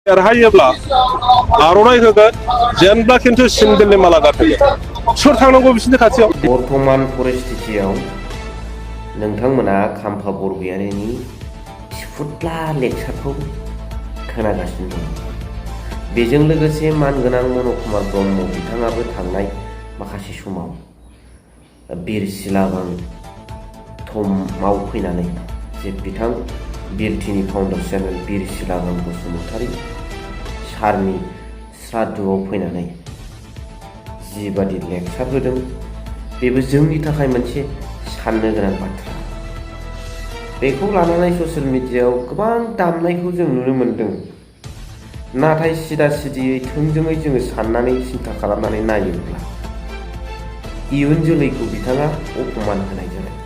देरहायोब्ला आर'नाइ होगोन जेनब्ला खिन्थु सिंगेलनि माला गानहोगोन सोर थांनांगौ बिसोरनि खाथियाव बर्तमान परिस्थितियाव नोंथांमोना खाम्फा बरगयारिनि थिफुदला लेक्सारखौ खोनागासिनो दं। बेजों लोगोसे मानगोनां मनकुमार ब्रह्म बिथाङाबो थांनाय माखासे समाव बिरसिलाबां थमाव फैनानै जे बिथां बिरटिनि फाउन्डार चेनेल बिरसिलाबां बसुमतारी सारनि श्राद्धआव फैनानै जिबादि लेक्सार होदों बेबो जोंनि थाखाय मोनसे साननो गोनां बाथ्रा। बेखौ लानानै ससियेल मिडियायाव गोबां दामनायखौ जों नुनो मोनदों। नाथाय सिदा सिदियै थोंजोङै जोङो साननानै सिन्था खालामनानै नायोब्ला इयुन जोलैखौ बिथाङा अपमान होनाय जादों।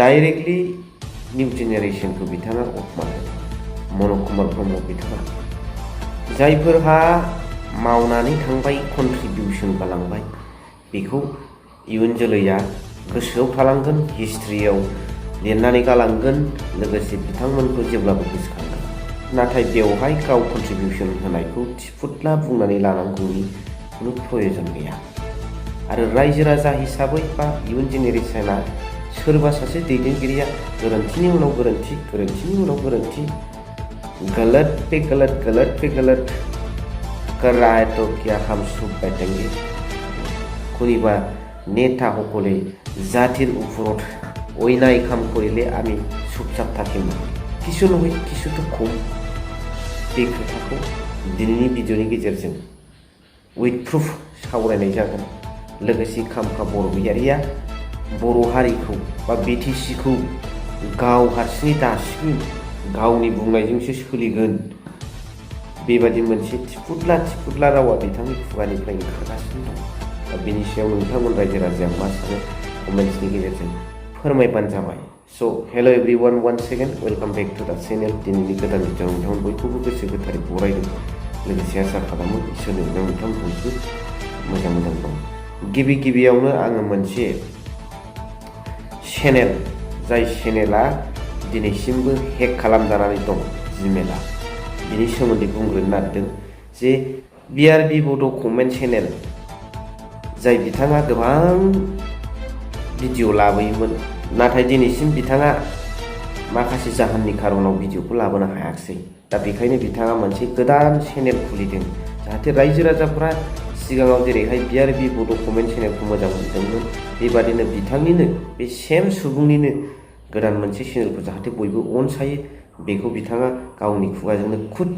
डाइरेक्टलि निउ जेनेरेशनखौ बिथाङा अपमान होदों। मनकुमार ब्रह्म बिथाङा जायफोरहा मावनानै थांबाय कन्ट्रिबिउसन गालांबाय बेखौ इयुन जोलैया गोसोआव थालांगोन, हिस्ट्रियाव लिरनानै गालांगोन, लोगोसे बिथांमोनखौ जेब्लाबो गोसोखांगोन। नाथाय बेवहाय गाव कन्ट्रिबिउसन होनायखौ थिफुदला बुंनानै लानांगौनि खुनु प्रयजन गैया। आरो रायजो राजा हिसाबै बा इयुन जेनेरेशना सोरबा सासे दैदेनगिरिया गोरोन्थिनि उनाव गोरोन्थि, गोरोन्थिनि उनाव गोरोन्थि, गलत पे गलत, गलत पे गलत कर रहा है तो क्या हम चुप बैठेंगे? কোনিবা নেতা সকলে জাতির ওপৰত অন্যায় কাম কৰিলে আমি চুপচাপ থাকিম কিছু নহয় কিছুটো কম। बे खोथाखौ दिनैनि भिडिअनि गेजेरजों उइथ प्रुफ सावरायनाय जागोन। लोगोसे खाम्फा बरगयारिया बर' हारिखौ बा बिटिसिखौ गाव हारसिङै दासिगोन, गावनि बुंनायजोंसो सोलिगोन, बेबादि मोनसे थिफुदला रावा बिथांनि खुगानिफ्राय ओंखारगासिनो दं। दा बेनि सायाव नोंथांमोन रायजो राजाया मा सानो कमेन्ट्सनि गेजेरजों फोरमायबानो जाबाय। So' hello' everyone one second welcome back to the channel. दिनैनि गोदान भिडिअ नोंथांमोन बयखौबो गोसो गोथारै बरायदों। लोगोसे आसा खालामो इसोरनि नोंथां बयबो मोजां दं। गिबियावनो आङो मोनसे चेनेल, जाय चेनेला दिनैसिमबो हेक खालामजानानै दं, जिमेला, बिनि सोमोन्दै बुंग्रोनो नागिरदों जे बिआरबि बड' कमेन्ट चेनेल, जाय बिथाङा गोबां भिडिअ लाबोयोमोन, नाथाय दिनैसिम बिथाङा माखासे जाहोननि खारनाव भिडिअखौ लाबोनो हायाखिसै। दा बेखायनो बिथाङा मोनसे गोदान चेनेल खुलिदों, जाहाथे रायजो राजाफ्रा सिगाङाव जेरैहाय बिआरबि बड' कमेन्ट चेनेलखौ मोजां मोनदोंमोन, बेबादिनो बिथांनिनो बे सेम सुबुंनिनो गोदान मोनसे चेनेलखौ जाहाथे बयबो अनसायो, बेखौ बिथाङा गावनि खुगाजोंनो खुद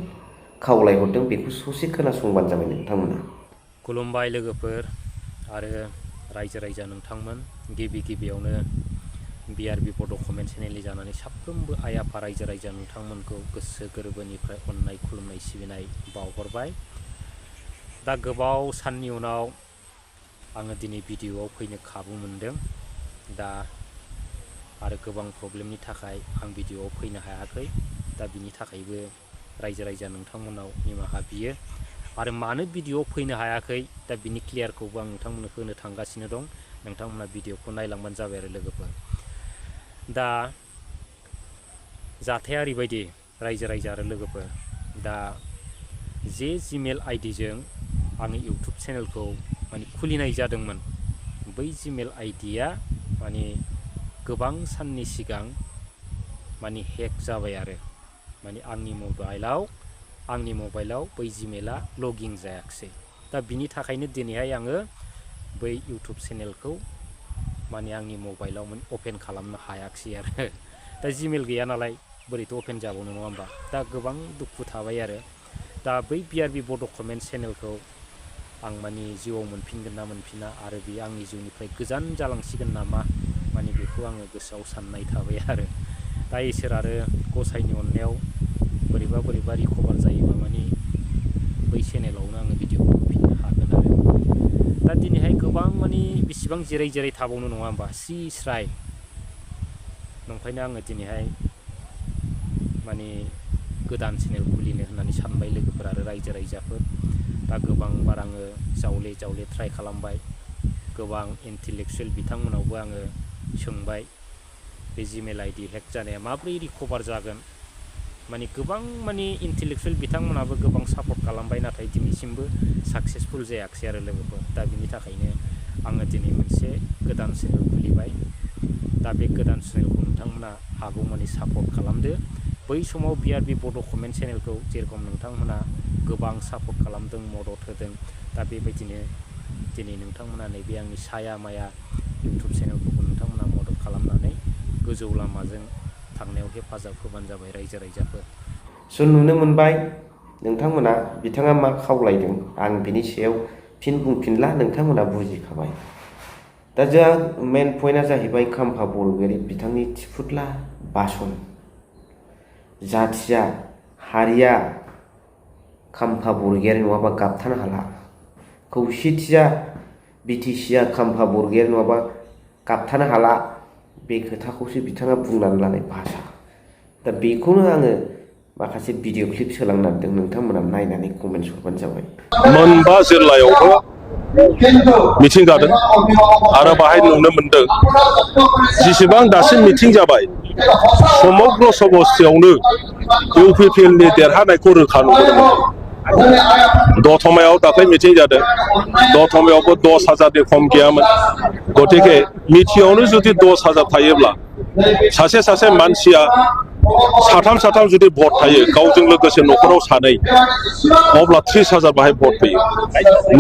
खावलायहरदों। बेखौ ससे खोनासंबानो जाबाय नोंथांमोना। खुलुमबाय लोगोफोर आरो रायजो राजा नोंथांमोन। गिबियावनो बिआरबि बड' कमेन्ट चेनेलनि जानानै साफ्रोमबो आइ आफा रायजो राजा नोंथांमोनखौ गोसो गोरबोनिफ्राय अननाय खुलुमनाय सिबिनाय बावहरबाय। दा गोबाव साननि उनाव आङो दिनै भिडिअआव फैनो खाबु मोनदों। दा आरो गोबां प्रब्लेमनि थाखाय आं भिडिअआव फैनो हायाखै। दा बिनि थाखायबो रायजो राजा नोंथांमोनाव निमाहा बियो। आरो मानो भिडिअआव फैनो हायाखै, दा बिनि क्लियारखौबो आं नोंथांमोननो होनो थांगासिनो दं। नोंथांमोना भिडिअखौ नायलांबानो जाबाय आरो लोगोफोर। दा जाथाया ओरैबायदि रायजो राजा आरो लोगोफोर, दा जे जिमेल आइडिजों आङो इउटुब चेनेलखौ माने खुलिनाय जादोंमोन, बै जिमेल आइडिया माने गोबां साननि सिगां माने हेक जाबाय आरो माने आंनि मबाइलाव बै जिमेला लगिन जायाखिसै। दा बिनि थाखायनो दिनैहाय आङो बै इउटुब चेनेलखौ माने आंनि मबाइलाव माने अपेन खालामनो हायाखिसै आरो। दा जिमेल गैया नालाय बोरैथ' अपेन जाबावनो, नङा होमबा? दा गोबां दुखु थाबाय आरो। दा बै बिआरबि बड' कमेन्ट चेनेलखौ आं माने जिउआव मोनफिनगोन ना मोनफिना, आरो बे आंनि जिउनिफ्राय गोजान जालांसिगोन नामा, माने बेखौ आङो गोसोआव साननाय थाबाय आरो। दा इसोर आरो गसाइनि अननायाव बोरैबा रिकभार जायोबा माने बै चेनेलावनो आङो भिडिअ मोनफिननो हागोन आरो। दा दिनैहाय गोबां माने बेसेबां जिराय थाबावनो, नङा होमबा? स्राय नंखायनो आङो दिनैहाय माने गोदान चेनेल खुलिनो होननानै सानबाय लोगोफोर आरो रायजो राजाफोर। दा गोबां बार आङो जावले ट्राइ खालामबाय। गोबां इन्टेलेक्सुयेल बिथांमोनावबो आङो सोंबाय बे जिमेल आइडि हेक जानाया माब्रै रिकभार जागोन। माने गोबां माने इन्टेलेक्सुवेल बिथांमोनाबो गोबां सापर्ट खालामबाय नाथाय दिनैसिमबो साक्सेसफुल जायाखिसै आरो लोगोफोर दा बिनि थाखायनो आङो दिनै मोनसे गोदान चेनेल खुलिबाय दा बे गोदान चेनेलखौ नोंथांमोना हागौमानि सापर्ट खालामदो बै समाव BRB बड' कमेन्ट चेनेलखौ जेरखम नोंथांमोना गोबां सापर्ट खालामदों मदद होदों दा बेबायदिनो दिनै नोंथांमोना नैबे आंनि साया माया इउटुब चेनेलखौबो नोंथांमोना मदद खालामनानै गोजौ लामाजों थांनायाव हेफाजाब होबानो जाबाय रायजो राजाफोर स' नुनो मोनबाय नोंथांमोना बिथाङा मा खावलायदों आं बिनि सायाव फिन बुंफिनला नोंथांमोना बुजिखाबाय दा जोंहा मेन पइन्टआ जाहैबाय काम्पा बरगयारी बिथांनि थिफुदला बासन जाथिया हारिया काम्पा बरगयारी नङाबा गाबथानो हाला खौसेथिया BTCआ काम्पा बरगयारी नङाबा गाबथानो हाला बे खोथाखौसो बिथाङा बुंनानै लानाय भाषा दा बेखौनो आङो माखासे भिडिअ क्लिप सोलांना दों नोंथांमोना नायनानै कमेन्ट्स हरबानो जाबाय मोनबा जिल्लायावबो मिथिं जादों आरो बाहाय नुनो मोनदों जेसेबां दासिम मिथिं जाबाय समग्र समस्थियावनो UPPLनि देरहानायखौ रोखा नुनो मोनदों दतमायाव दाख्लै मिथिं जादों दतमायावबो 10,000नि खम गैयामोन गतिके मिथियावनो जुदि 10,000 थायोब्ला सासे मानसिया साथाम जुदि भट थायो गावजों लोगोसे न'खराव सानै अब्ला 30,000 बाहाय भट फैयो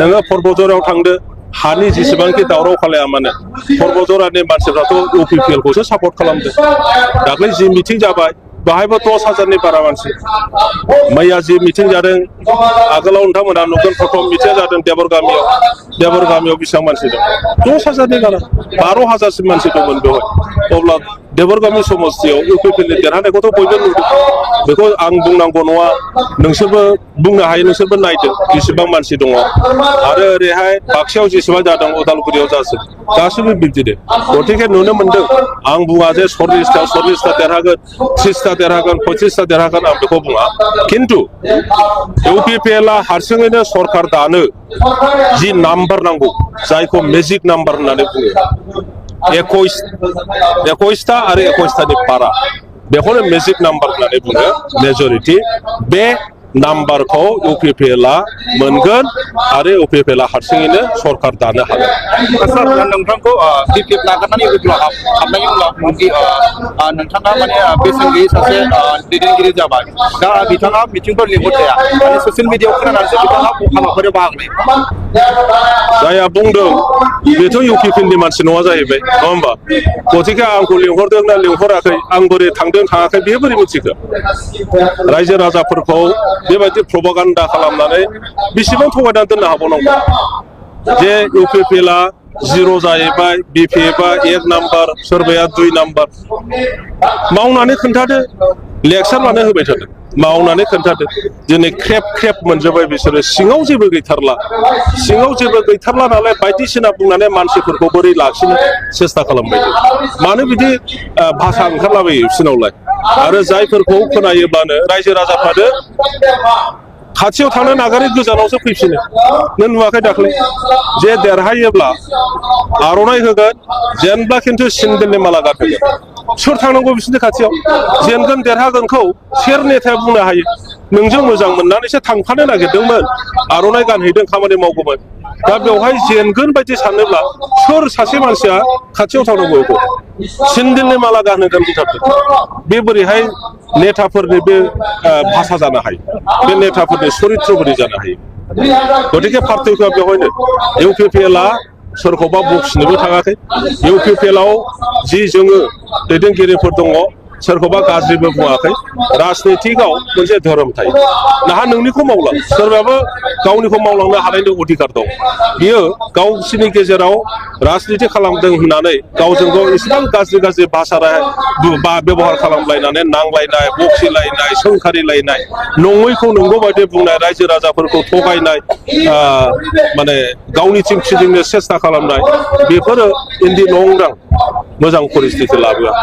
नोङो पर्बजरायाव थांदो हानि जेसेबांखि दावराव खालाया मानो पर्बजरानि मानसिफ्राथ' UPPL खौसो सापर्ट खालामदों दाख्लै जि मिथिं जाबाय बाहायबो 10,000नि बारा मानसि मैया जि मिथिं जादों आगोलाव नोंथांमोना नुगोन प्रथम मिथिं जादों देबरगामियाव बेसेबां मानसि दं 10,000नि बारा 12,000सिम मानसि दंमोन बेवहाय अब्ला देबरगामि समस्थियाव UPPLनि देरहानायखौथ' बयबो नुदों बेखौ आं बुंनांगौ नङा नोंसोरबो बुंनो हायो नोंसोरबो नायदो बेसेबां मानसि दङ आरो ओरैहाय बाक्सायाव जेसेबां जादों उदालगुरियाव जाजोब गासैबो बिदिनो गतिके नुनो मोनदों आं बुङा जे 40ता देरहागोन 30ता देरहागोन 35ता देरहागोन आं बेखौ बुङा खिन्थु UPPLआ हारसिङैनो सरकार दानो जि नाम्बार नांगौ जायखौ मेजिक नाम्बार होननानै बुङो 21ता आरो 21तानि बारा बेखौनो मेजिक नाम्बार होननानै बुङो मेजरिटी बे नाम्बारखौ UPPLआ मोनगोन आरो UPPLआ हारसिङैनो सरकार दानो हागोन सार नोंथांखौ BPF नागारनानै हाबनायनि उनाव नोंथाङा माने बेसेन गैयै सासे दैदेनगिरि जाबाय दा बिथाङा मिथिंफोर लिंहरजाया माने ससियेल मिडियायाव खोनानानैसो बिथाङा हाबाफारियाव बाहागो लायो जायहा बुंदों बेथ' UPPLनि मानसि नङा जाहैबाय नङा होमबा गतिके आंखौ लिंहरदों ना लिंहराखै आं बोरै थांदों थाङाखै बेयो बोरै मिथिखो रायजो राजाफोरखौ बेबायदि प्रपागान्डा खालामनानै बेसेबां थगायनानै दोननो हाबावनांगौ जे UPPLआ 0 जाहैबाय BPFआ 1 नाम्बार सोरबाया 2 नाम्बार मावनानै खोन्थादो लेक्सार मानो होबाय थादों मावनानै खोन्थादो दिनै ख्रेब मोनजोब्बाय बिसोरो सिङाव जेबो गैथारला नालाय बायदिसिना बुंनानै मानसिफोरखौ बोरै लाखिनो सेस्था खालामबाय मानो बिदि भाषा ओंखारलाबायो बिसोरनावलाय आरो जायफोरखौ खोनायोब्लानो रायजो राजाफ्रानो खाथियाव थांनो नागारै गोजानावसो फैफिनो नों नुवाखै दाख्लै जे देरहायोब्ला आर'नाइ होगोन जेनब्ला खिन्थु सिन्देलनि माला गानहोगोन सोर थांनांगौ बिसोरनि खाथियाव जेनगोन देरहागोनखौ सोर नेताया बुंनो हायो नोंजों मोजां मोननानैसो थांफानो नागिरदोंमोन आर'नाइ गानहैदों खामानि मावगौमोन दा बेवहाय जेनगोन बायदि सानोब्ला सोर सासे मानसिया खाथियाव थांनांगौ बेखौ सिन्देलनि माला गानहोगोन बुंथारदों बे बोरैहाय नेताफोरनि बे भाषा जानो हायो बे नेताफोरनि चरित्र बोरै जानो हायो गतिके पार्टिखौ बेवहायनो UPPLआ सोरखौबा बखिनोबो थाङाखै UPPLआव जि जोङो दैदेनगिरिफोर दङ सोरखौबा गाज्रिबो बुङाखै राजनितिकआव मोनसे धोरोम थायो नाहा नोंनिखौ मावलां सोरबाबो गावनिखौ मावलांनो हानायनि अधिकार दं बियो गावसिनि गेजेराव राजनिति खालामदों होननानै गावजों गाव एसेबां गाज्रि भाषा बेबहार खालामलायनानै नांलायनाय बखिलायनाय सोंखारिलायनाय नङैखौ नंगौ बायदि बुंनाय रायजो राजाफोरखौ थगायनाय माने गावनिथिं फिदिंनो सेस्था खालामनाय बेफोरो इन्दि नंरां मोजां परिस्थिति लाबोआ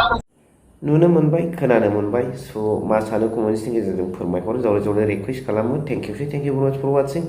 नुनो मोनबाय खोनानो मोनबाय स' मा सानो कमेन्ट्सनि गेजेरजों फोरमायहर जावले रिकुवेस्ट खालामो थेंक इउ भेरि माच फर वाचिं